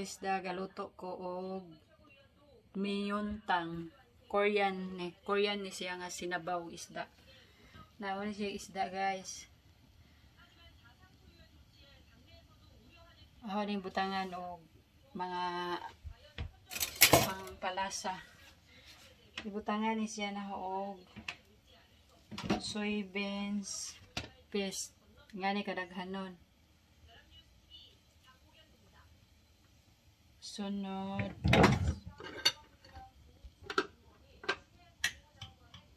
Guys, dagaluto ko og miyuntang Korean ni. Korean ni siya nga sinabaw isda. Naon ni siya isda, guys. Ako ning butangan og mga pangpalasa. Ibutangan ni siya na og soybeans paste. Ngani kadaghanon. Sunod,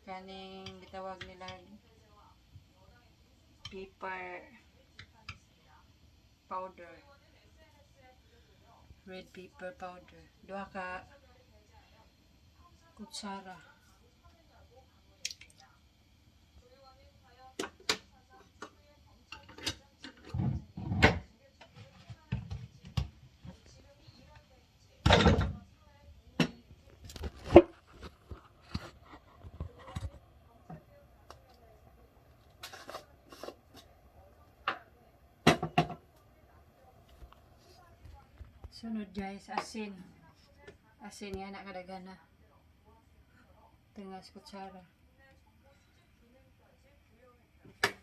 kaning gitawag nila pepper powder, red pepper powder, duha ka kutsara. Sunod, guys, asin. Asin nga na kadagana. Tingas kutsara.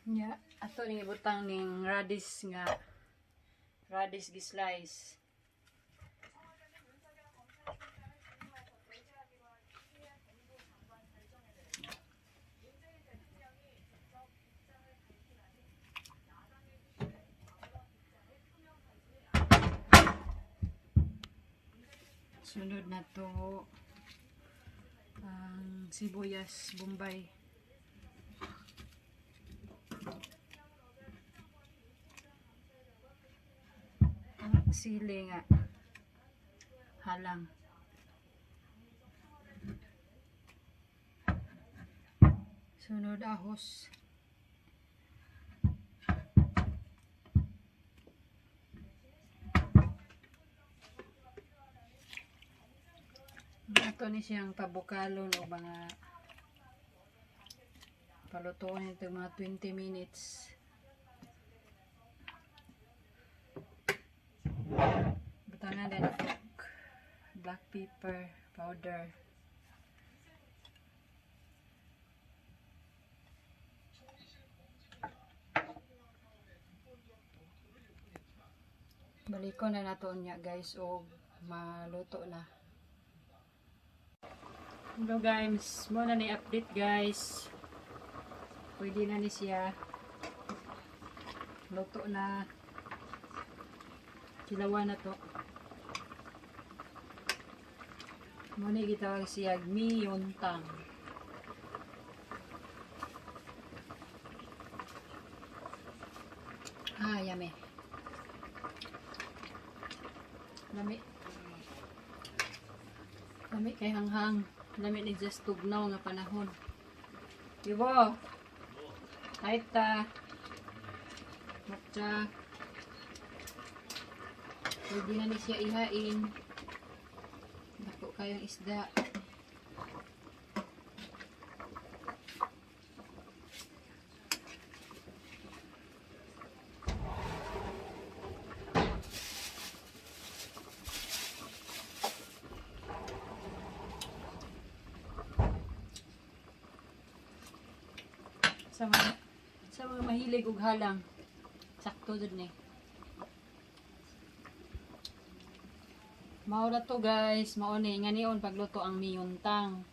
Nya, ato ning ibutang ning radish nga radish gi-slice. Sunod na to ang sibuyas bombay. Ang sili nga halang. Sunod, ahos. Ato ni siyang pabukalo no mga palutuon ito mga 20 minutes. Butangan din black pepper powder. Balikon na nato niya, guys, og maluto na. Hello guys, mo na ni update, guys. Pwede na ni siya. Luto na. Kilawan na to. Mo ni gitawag siya miyuntang. Ah, yummy. Lami. Lami kay hanghang. Lami ni just tugnaw nga panahon. Ibo. Kahit ta. Matcha. Pwede na ni siya ihain. Dako kayong isda. Sa mga mahilig og halang, sakto jud ni. Mao ra to, guys, mao ni nganion pagluto ang miyuntang.